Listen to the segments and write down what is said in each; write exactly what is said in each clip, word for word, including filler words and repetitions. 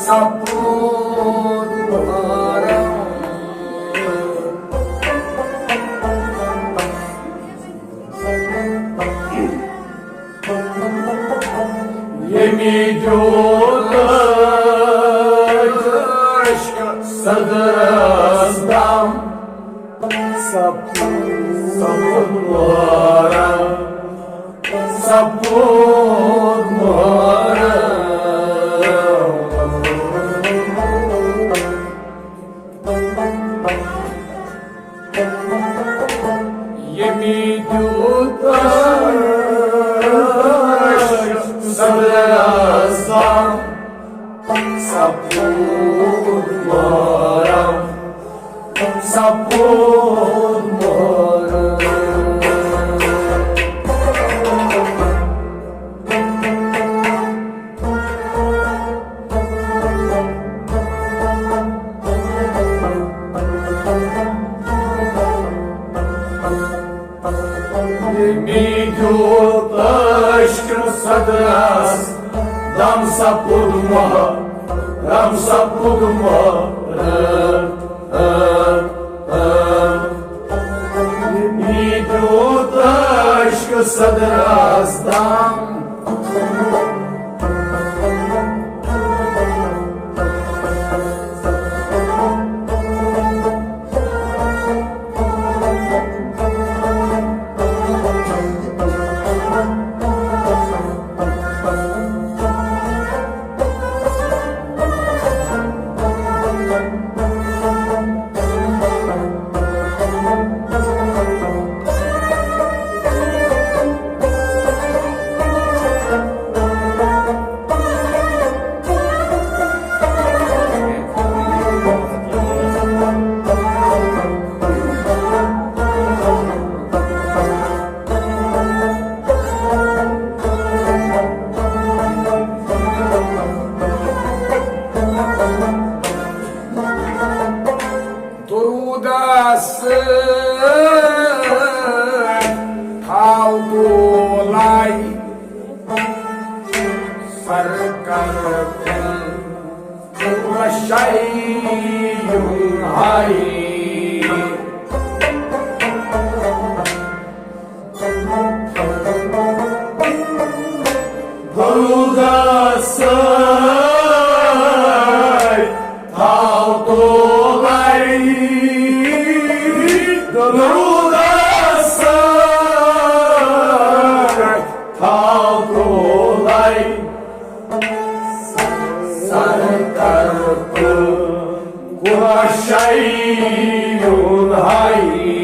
سپُد محرم۔ ییٚمہِ دیُت عشق صدرس دم، سپُد محرم، سپُد محرم۔ ییٚمہِ دیُت عشق صدرس دم، سپُد محرم، سپُد محرم۔ ییٚمہِ دیُت عشق صدرس دم، سپُد محرم، سپُد محرم۔ ییٚمہِ دیُت عشق صدرس دم۔ درودس تھاو تولے سرکار کن، رشے یُن ہائی۔ درودس تھاو تولے، درودس تھاو تولے سرکار کن، رشے یُن ہائی۔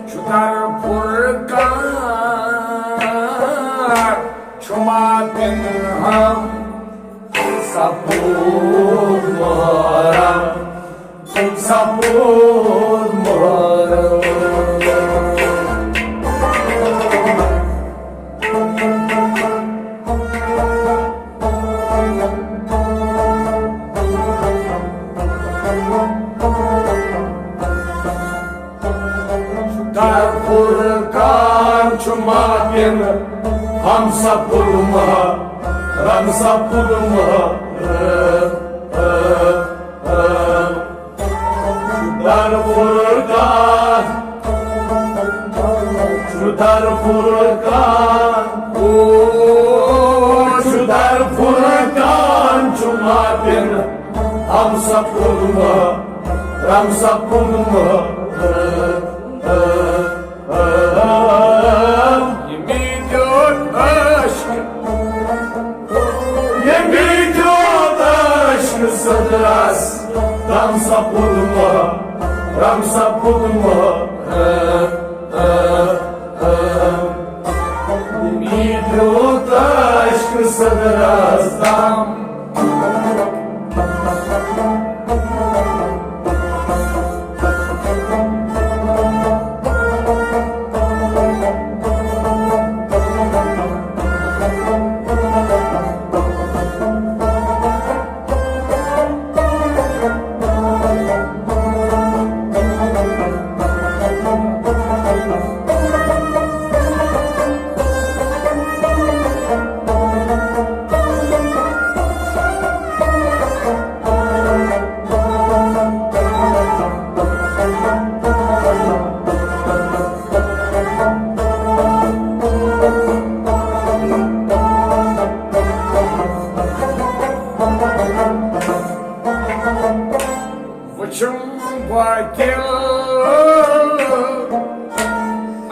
چھُ در فرقان، چھُ ما پنہان، سپُد محرم، سپُد محرم۔ در فرقان چھُ ما پنہان، سپُد محرم، سپُد محرم۔ در فرقان، چھُ در فرقان، او، چھُ در فرقان، چھُ ما پنہان، سپُد محرم، سپُد محرم۔ ییٚمہِ دیُت عشق، ییٚمہِ دیُت عشق صدرس دم، سپُد محرم، سپُد محرم۔ ییٚمہِ دیُت عشق صدرس دم۔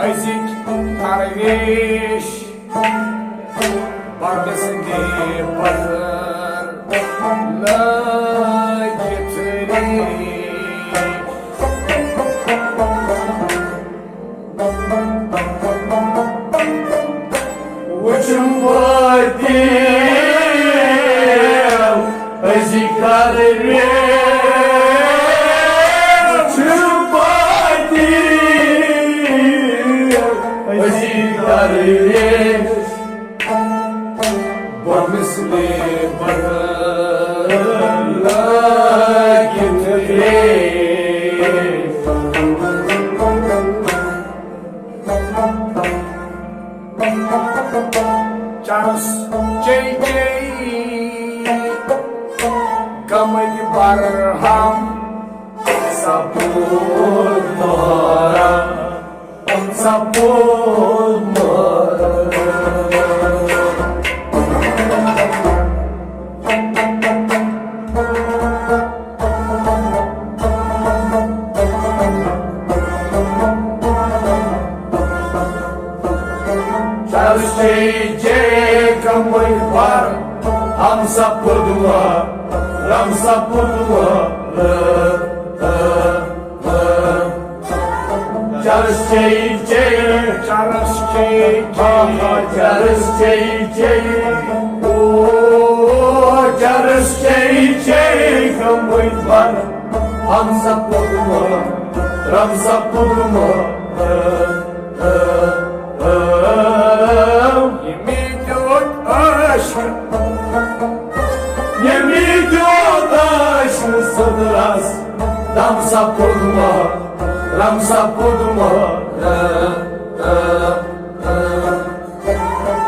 أزِکۍ درویش پتس گٔے پتھر لٲگِتھ ریش۔ وُچھُم وٲتِم أزِکۍ درویش، وُچھُم وٲتِم أزِکۍ درویش۔ بمثلِ بدر لٲگِتھ ریش۔ چرس چے چے گمٕتۍ برہم سپُد محرم۔ سپُد محرم۔ چرس چے چے گمٕتۍ برہم سپُد محرم، سپُد محرم۔ چرس چے چے، چرس چے چے، چرس چے چے، او، چرس چے چے گمٕتۍ برہم سپُد محرم، سپُد محرم۔ ییٚمۍ دیُت عٲشقہٕ، ییٚمۍ دیُت عٲشقہٕ صدرس دم سپُد محرم، سپُد محرم۔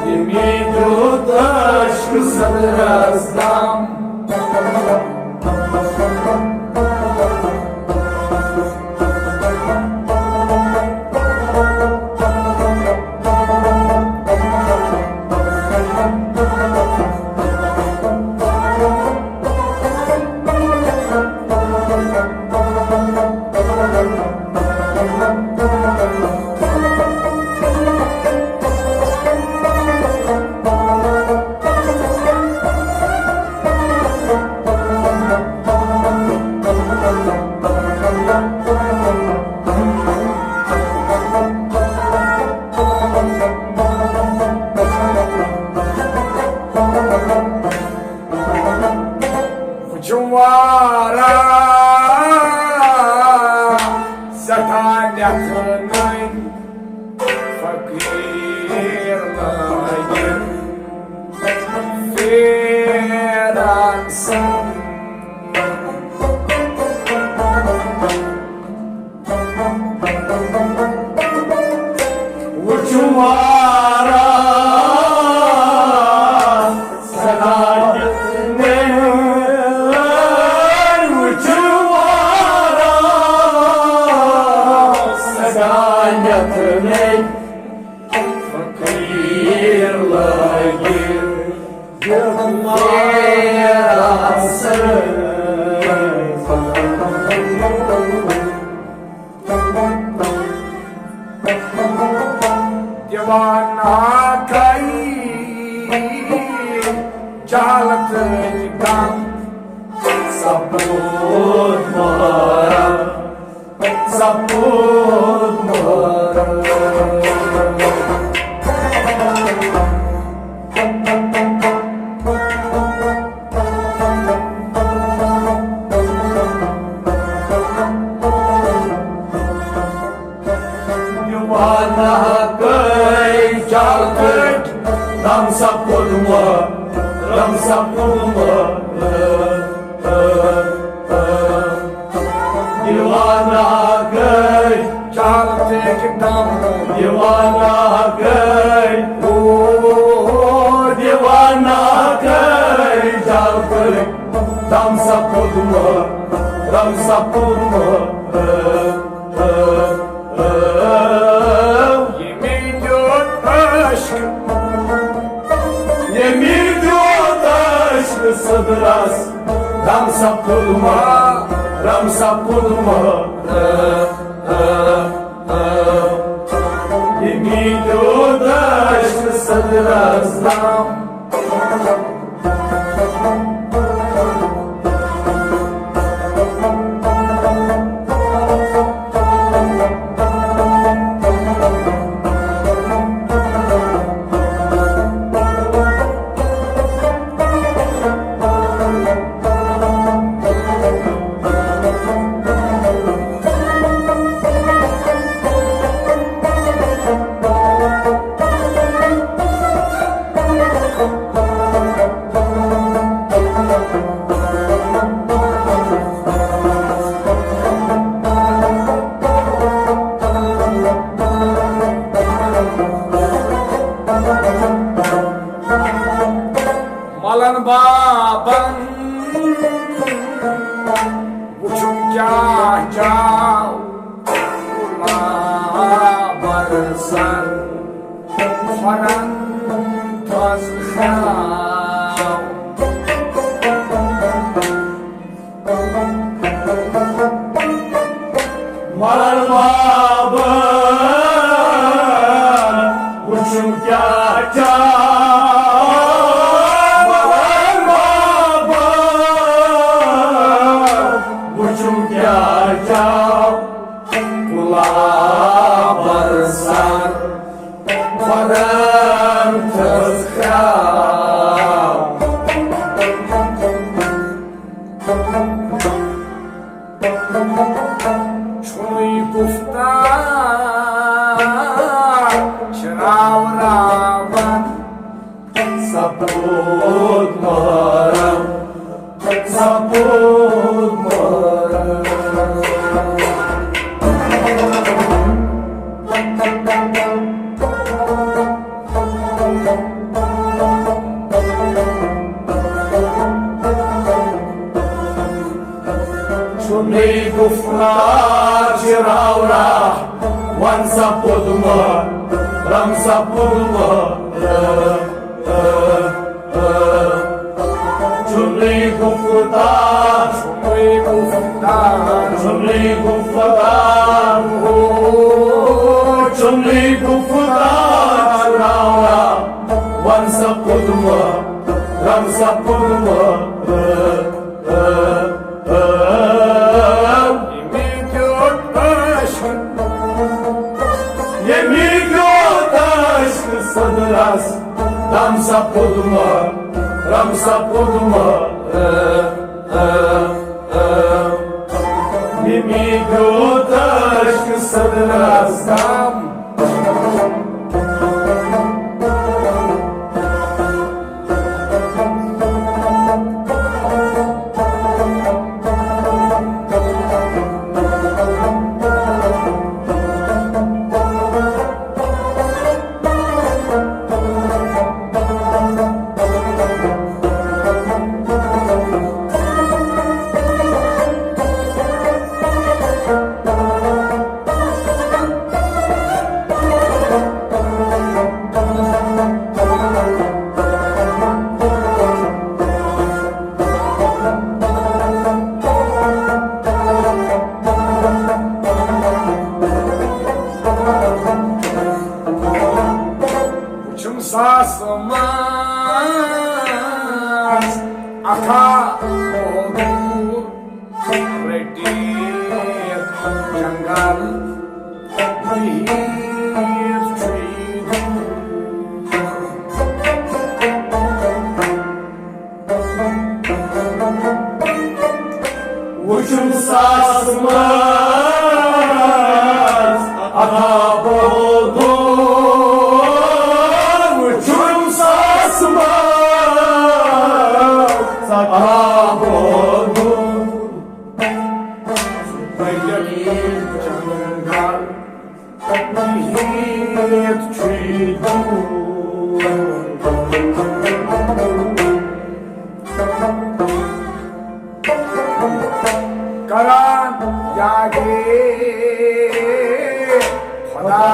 ییٚمۍ دیُت عٲشقہٕ صدرس دم۔ وُچھُم واریاہ سٮ۪ٹھاہ نٮ۪تھٕ نٔنۍ فقیٖر لٲگِتھ پھیران سَم۔ وُچھُم واریاہ سٮ۪ٹھاہ نٮ۪تھٕ نٔنۍ، وُچھُم واریاہ سٮ۪ٹھاہ نٮ۪تھٕ نٔنۍ فقیٖر لٲگِتھ۔ دیوانہ گٔے جہالتٕچ غم سپُد محرم، سپُد محرم۔ دیوانہ گٔے جہالتٕچ غم سپُد محرم، سپُد محرم۔ دیوانہ گٔے جہالتٕچ غم، دیوانہ گٔے، او، دیوانہ گٔے جہالتٕچ غم سپُد محرم، سپُد محرم۔ ییٚمۍ دیُت عٲشقہٕ، ییٚمۍ دیُت عٲشقہٕ صدرس دم سپُد محرم، سپُد محرم۔ ملن بابن وچھُم کیٛاہ چاو، گلابر سر کھۄرن تھز خیال۔ ملن بابن وچھُم کیٛاہ چاو، ملن بابن وچھُم کیٛاہ چاو، گلابر سر کھۄرن تھز خیال۔ چھُنٕے گُفتار شراوراوان، سپُد محرم، سپُد محرم۔ چھُنٕے گُفتار شراوراوان، سپُد محرم، سپُد محرم۔ چھُنٕے گُفتار، چھُنٕے گُفتار، چھُنٕے گُفتار، او، چھُنٕے گُفتار شراوراوان، سپُد محرم، سپُد محرم۔ ییٚمہِ کیُتھ عشق، ییٚمہِ کیُتھ عشق صدرس دم سپُد محرم، سپُد محرم۔ ییٚمہِ کیُتھ عشق صدرس دم۔ وُچھُم ساس منٛز اکھا موجود۔ رٔٹِتھ جنگل بِہِتھ چھُے دوٗر۔ وُچھُم ساس منٛز اکھا موجود۔ وُچھُم ساس منٛز اکھا موجود۔ کران یادے خدا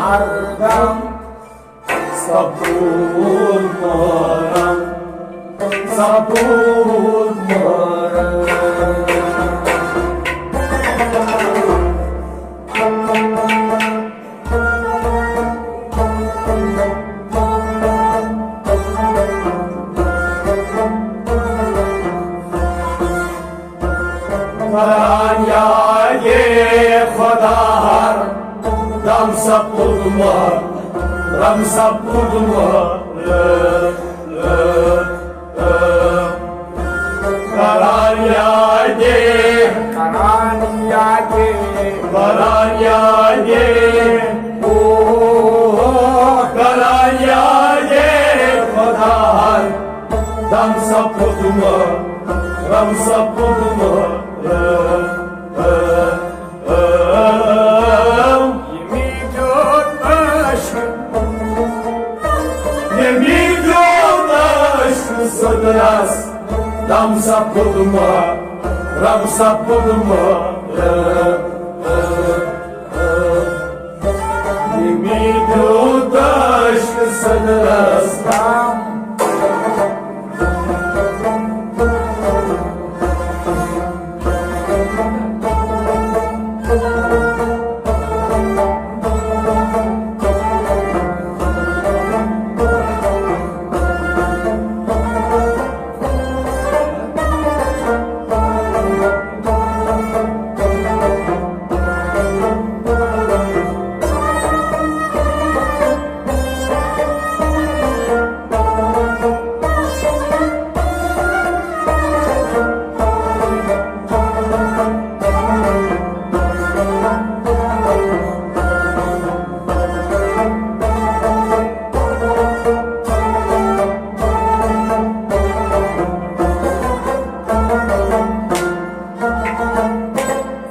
ہر دم۔ سپُد محرم، سپُد محرم۔ رم سا پُدمہ، رم سا پُدمہ، کران یادے، کران یادے، کران یادے، او، کران یادے، خداہن، دم سا پُدمہ، رم سا پُدمہ، یمی دیوت عشق، یمی دیوت عشق صدرس، دم سا پُدمہ، رم سا پُدمہ، یمی دیوت عشق صدرس، دم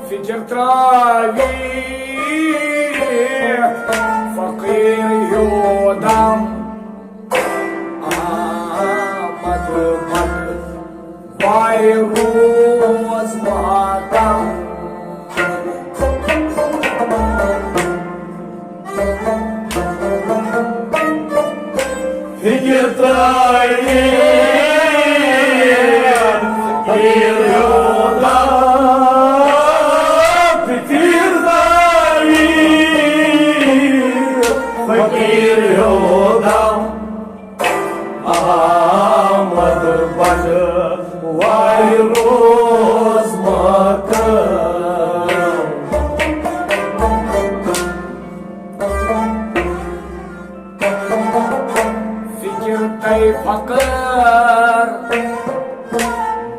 فکر ترٛٲوِتھ فقیٖر ہیوٗ دم آمد بٹ وارِ روز ماتم۔ فکر ترٛٲوِتھ فقیٖر ہیوٗ دم، فکر ترٛٲوِتھ فقیٖر ہیوٗ دم آمد بٹ وارِ روز ماتم۔ فکر ترٛٲوِتھ فقیٖر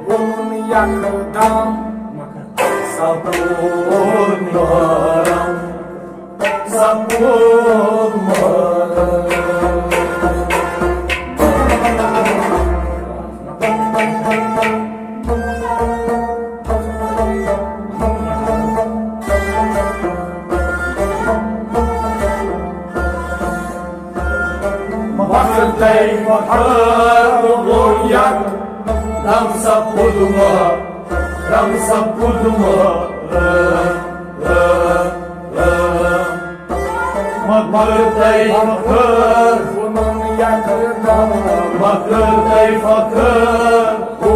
ووٚن یکدم سپُد محرم، سپُد محرم۔ مگر تۄہہِ مگر ووٚن یکدم سپُد محرم، دم سپُد محرم۔ مگر تۄہہِ مگر ووٚنُن یکدم، مگر تۄہہِ فخر، او،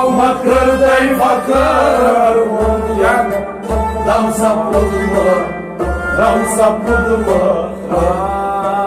مگر تۄہہِ فخر ووٚن یکدم سپُد محرم، دم سپُد محرم۔